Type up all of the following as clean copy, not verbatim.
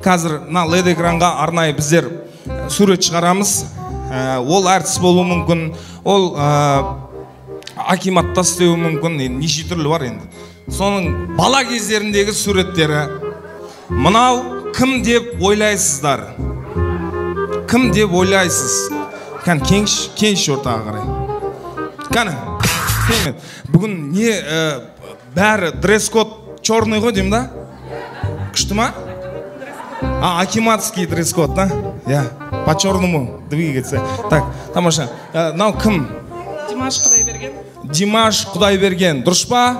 Қазір мына LED экранға арнайы біздер сурет шығарамыз. Ол әртіс болуы мүмкін, ол акиматта істеуі мүмкін, неше түрлі бар енді. Соның бала кездеріндегі суреттері. Мынау кім деп ойлайсыздар? Кім деп ойлайсыз? Кәне, кеңші ортаға қарай. Кәне, бүгін не бәрі дресс-код черный ғой деймін да? Күшті ма? А, акиматский дресс-код, да? Я по черному двигаться. Так, тамаша. Мынау кім? Димаш Құдайберген. Димаш Құдайберген. Дұрыс па?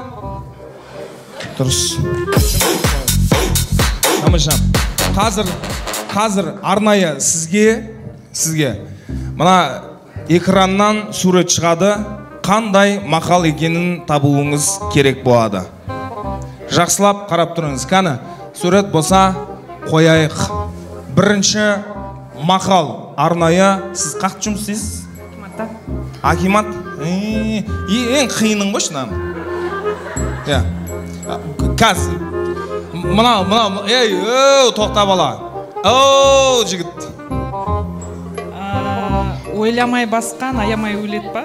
Дұрыс. Тамаша. Қазір арнайы сізге мына экраннан сурет шығады. Қандай мақал екенін табуыңыз керек болады. Жақсылап қарап тұрыңыз. Кәні, сурет болса қояйық. Бірінші мақал арнайы. Сіз қақта жұмыс істейсіз? Акиматта. Акимат? Ең қиының ғой шынам. Иә. Қазір. Мынау, ей, тоқта бала. Оу, жігіт. Ойламай басқан, аямай өледі па?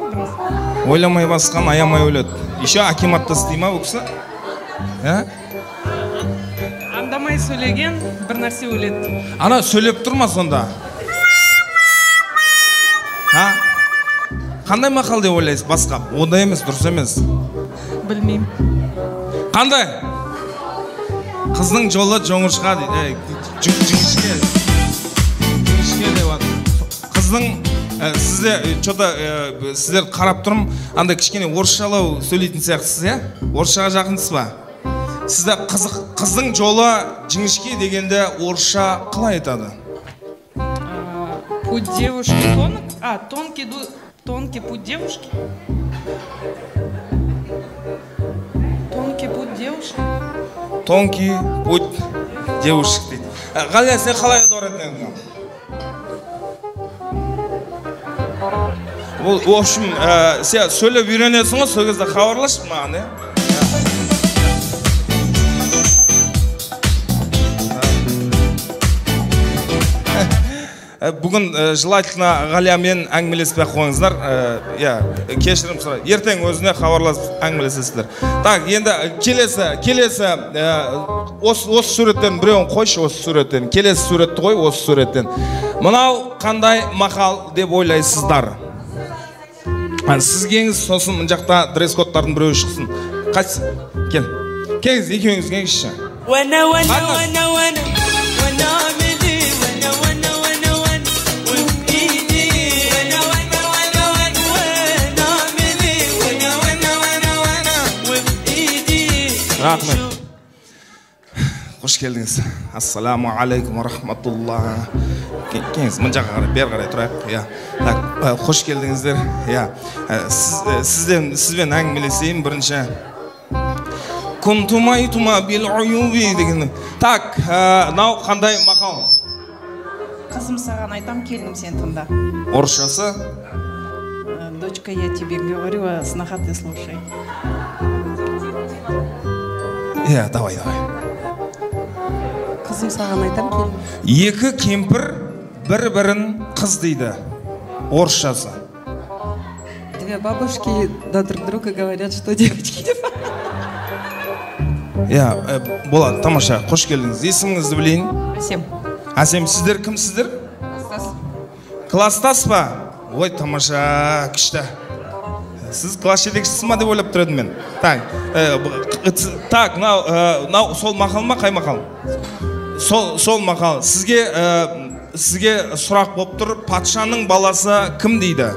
Ойламай басқан, аямай өледі. Еще акиматта істей ма бұл кісі? Аңдамай сөйлеген бір нәрсе өледі. Ана сөйлеп тұр ма сонда? Қандай мақал деп ойлайсыз басқа? Ондай емес, дұрыс емес. Білмеймін. Қандай? Қыздың жолы жоңышқа дейді. Жіңішке. Жіңішке деп жатыр. Қыздың сізде что-то сіздер қарап тұрмын, андай кішкене орысшалау сөйлейтін сияқтысыз, иә? Орысшаға жақынсыз ба? Сізде қыздың жолы жіңішке дегенде орысша қалай айтады? Путь девушки тонок, тонкий путь девушки. Тонкий путь девушки. Тонкий путь девушки дейді. Ғалия, сен қалай аударатын едің? Бұл, в общем, сен сөйлеп үйренесің ғой, сол кезде хабарлашы маған, иә? Бүгін желательно Ғалиямен әңгімелеспей ақ қойыңыздар. Иә, кешірім сұраймын. Ертең өзіне хабарласып әңгімелесесіздер. Так, енді келесі осы суреттердің біреуін қойшы, осы суреттен. Келесі суретті қой, осы суреттен. Мынау қандай мақал деп ойлайсыздар? Сіз келіңіз, сосын мына жақта дресс-кодтардың біреуі шықсын. Қайсы? Кел. Келіңіз, екеуіңіз келіңізші. Рахмет. Қош келдіңіз. Ассаламу алейкум рахматулла. Келіңіз, мына жаққа қарай, бері қарай тұрайық. Иә. Так, қош келдіңіздер. Иә. Сізбен әңгімелесейін бірінші. Кунтумай тума бил уюби деген. Так, мынау қандай мақал? Қызым саған айтам, келінім сен тыңда. Орысшасы? Дочка, я тебе говорю, а сноха ты слушай. Иә, давай, давай. Қызым саған айтам, келін. Екі кемпір бір-бірін қыз дейді. Орысшасы. Две бабушки да друг друга говорят, что девочки. Иә, болады, тамаша, қош келдіңіз. Есіміңізді білейін. Әсем. Әсем, сіздер кімсіздер? Кластас. Кластас па? Ой, тамаша, күшті. Сіз класс жетекшісі ма деп ойлап тұр едім мен. Так, так, мынау сол мақал ма, қай мақал? Сол мақал. Сізге сұрақ болып тұр, патшаның баласы кім дейді?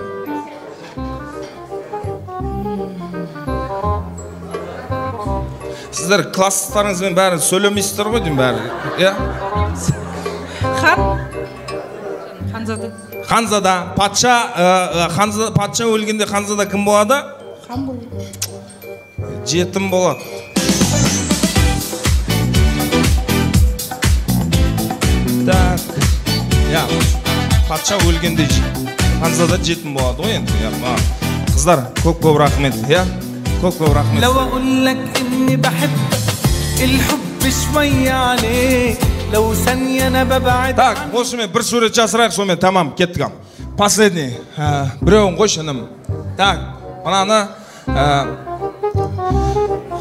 Сіздер класстарыңызбен бәрі сөйлемейсіздер ғой деймін бәрі, иә? Хан. Ханзада. Ханзада, патша өлгенде ханзада кім болады? Хан болады. Жетім болады. Так, иә, патша өлгенде ханзада жетім болады ғой енді. Қыздар, көп-көп рахмет, иә? Көп-көп рахмет. لو أقول لك إني بحبك الحب شوية عليك Так, осымен бір сурет жасырайық, сонымен тамам, кеттік ам. Последний. Біреуін қойшы, інім. Так, мынаны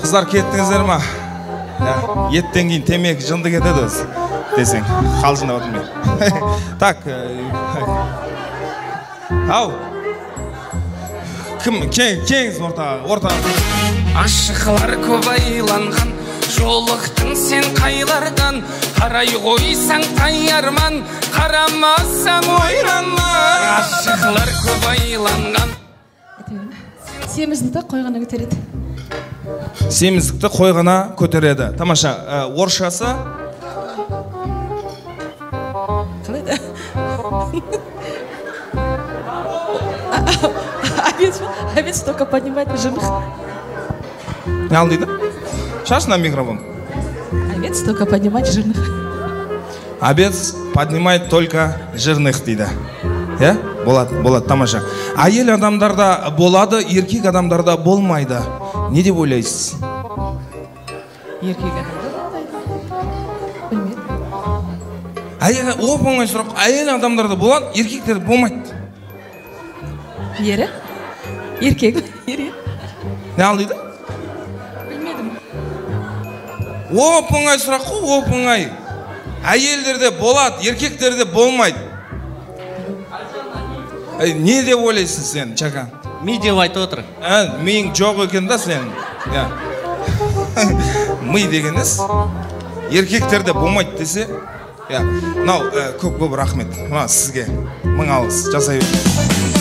қыздар кеттіңіздер ма? Еттен кейін темекі жынды кетеді өзі десең, қалжыңдап отырмын мен. Так, ау. Кім? Келіңіз ортаға, ортаға. Ашықлар көп айланған, жолықтың сен қайлардан, қарай қойсаң таярман, қарамасаң ойранман. Ашықлар көп айланған. Семіздікті қой ғана көтереді. Семіздікті қой ғана көтереді. Тамаша, орысшасы? Қалай да? Овец только поднимает жирных. Не ал дейді? Шаш на микрофон. Овец только поднимает жирных. Овец поднимает только жирных дейді. Иә? Болады, болады, тамаша. Әйел адамдарда болады, еркек адамдарда болмайды. Не деп ойлайсыз? Еркек адамдарда болмайды. Білмедім. Әйел, оп-оңай сұрақ. Әйел адамдарда болады, еркектерде болмайды. Ері? Еркек. Ері. Не ал дейді? Білмедім. Оп-оңай сұрақ қой, оп-оңай. Әйелдерде болады, еркектерде болмайды. Әй, не деп ойлайсың сен, Чака? Ми деп айтып отыр. Ә, миың жоқ екен да сен. Иә. Ми деген несі? Еркектерде болмайды десе. Иә. Мынау көп-көп рахмет. Мына сізге мың алғыс. Жасай беріңіз.